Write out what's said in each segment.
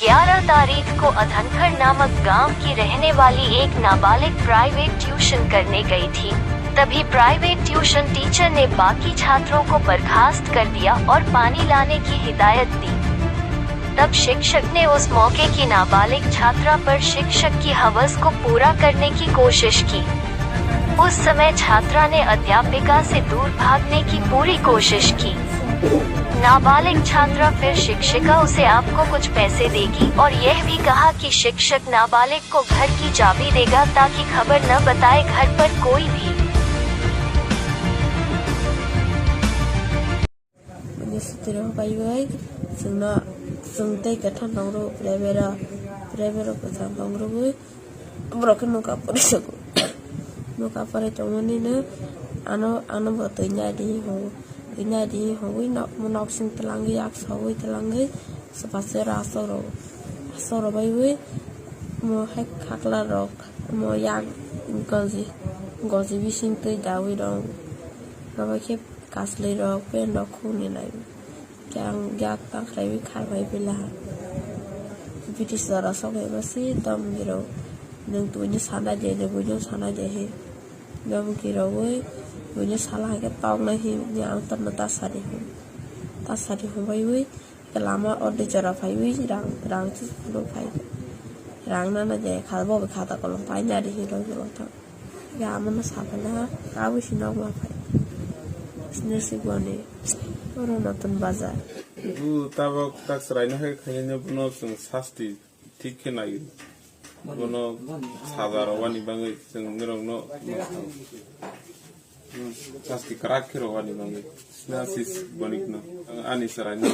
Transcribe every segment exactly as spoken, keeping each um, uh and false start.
ग्यारह तारीख को अधनखर नामक गांव की रहने वाली एक नाबालिग प्राइवेट ट्यूशन करने गई थी। तभी प्राइवेट ट्यूशन टीचर ने बाकी छात्रों को बर्खास्त कर दिया और पानी लाने की हिदायत दी। तब शिक्षक ने उस मौके की नाबालिग छात्रा पर शिक्षक की हवस को पूरा करने की कोशिश की। उस समय छात्रा ने अध्यापिका से दूर भागने की पूरी कोशिश की। नाबालिग छात्रा फिर शिक्षिका उसे आपको कुछ पैसे देगी और यह भी कहा कि शिक्षक नाबालिग को घर की चाबी देगा ताकि खबर न बताए घर पर कोई भी। Ani sutiro paibai, chwngno, chwng tei kwthang tongrw, private o, private o kwthang tongrwgwi, borok khe nokha porwi tongo. Nokha porwi tongmani no, ano, ano bo twi nai di hinwi, twi nai di hinwi nok, nok sing twlangwi, yak sogwi twlangwi, swpaswk rw aswk rw, aswk rw baiwi, omo hai khakla rok, omo yak goji, goji bising twi dawi rw, abo khe. Kaslwi rok pen rok khungni nai. Khe ang yak tang khlaiwi kharbai pila. British jora sok eba si dom giro. Nwng twi ni sana je je buino sana je he. Dom giro wi buino sala hai khe tok nai he ni ang torno ta sari hwn. Ta sari hwn bai wi lama ordi jora phai wi rang rang si phai. Rang nana je kha bo khata kolom pai nari he roi kolom thang. Ya, amano saphana, kawi si nokma phai. Sini si boni. Oro notun bazar. Bu tabok tak chwraino hai khainai bono chwng sasti thik khe nai. Bono saja rwani bagwi chwng norokno sasti kwrak khe rwani bagwi. Sinasis bonikno. Ang ani chwraino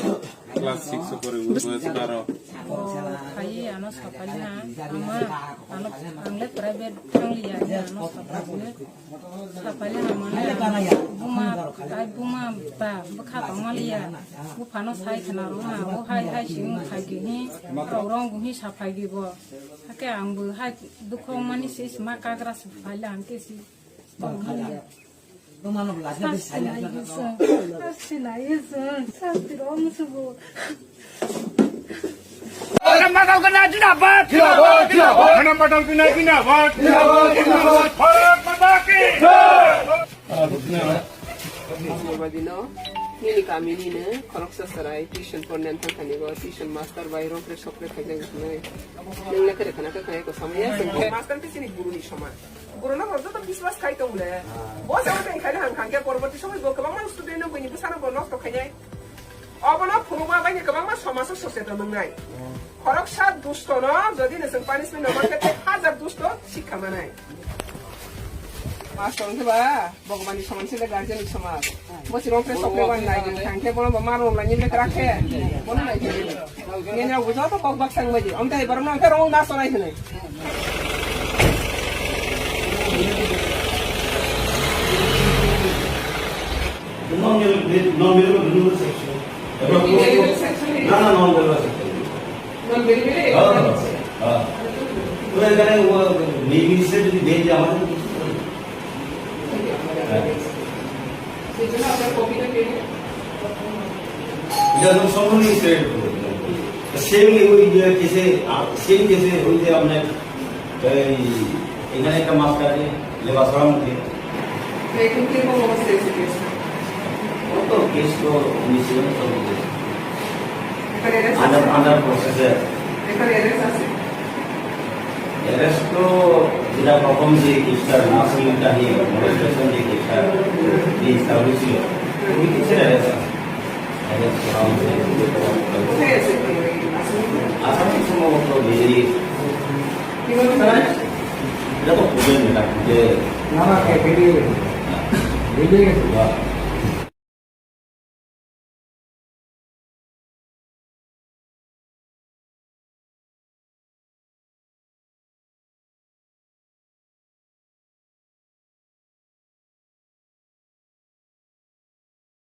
class six o pore bo saro. O, khai ano saphali ha. Ama, ano, ang le private thang liya, ano saphali. Saphali ha mane, buma, ai buma ba, bwkha tongma liya. Buphano sai khna rw ha, o hai hai sing khai gi hi, rong rong hi saphai gi bo. Hake ang bo hai dukho mani se ma kagra saphali ang ke si. Sasti nai ye chwng, sasti nai ye chwng, sasti rw musugo. Madam Badal Gana Jindabad! Madam Badal Gana Jindabad! Bharat Mata Ki Jai! Nini kamini no khoroksa chwrai tuition porne thangkha ni bo tuition master bai rok rek sok rek khaijak hinwi. Nwng le khe rwkha na khe khainai ko samaya chwng khe. Master khe chini guru ni soman. Borok no joto biswas khai tong le. Bo se omo khai hang hang khe porborti somoi bo kwbangma student no buini bwsano bo nosto khainai. Obono phunukma bai ni kwbangma somajo socheton wngnai. Khoroksa dusto no jodi no chwng punishment no man khe tei hajar dusto sikha manai. Master wngkhe ba Bhagwan ni soman se guardian ni soman. Bo si rong khe sok le wan nai hang khe bono bo mar rong lai ni le krak khe. Bono nai khe. Nini rok joto kok bak sang bai di. Amtwi borok no khe rong da sonai hinwi. Non-medical, non-medical section. Non-medical section. Na, na, non-medical section. Non-medical? হ্যাঁ, হ্যাঁ। তো এখানে ও মিনিস্টার যদি বেঞ্চে আমাদের কিছু করে। সেই জন্য আপনার কপিটা পেয়ে এটা তো সম্পূর্ণ স্ট্রেট। সেম ওই যে কেসে, আ, সেম কেসে ওই যে আপনার এই এখানে একটা মাস্টার আছে, লেবাসড়ার মধ্যে। এখন কিরকম অবস্থা হয়েছে কেসটা? ও তো কেস তো নিশ্চয়ই চলছে। এখানে আন্ডার, আন্ডার প্রসেসে। এখানে অ্যারেস্ট আছে? অ্যারেস্ট তো যেটা প্রথম যে কেসটা, নাসিমুল্লাহ নিয়ে, মোটরসাইকেল যে কেসটা, যে এস্টাবলিশ ছিল, ওই কেসের অ্যারেস্ট আছে। অ্যারেস্ট করা হয়েছে। কোথায় আছে এখন ওই আসামি? আসামি সম্ভবত বেরিয়ে গেছে। কিভাবে জানেন? এটা তো বুঝলেন না, যে না, না, কে বেরিয়ে গেছে? বেরিয়ে গেছে। বা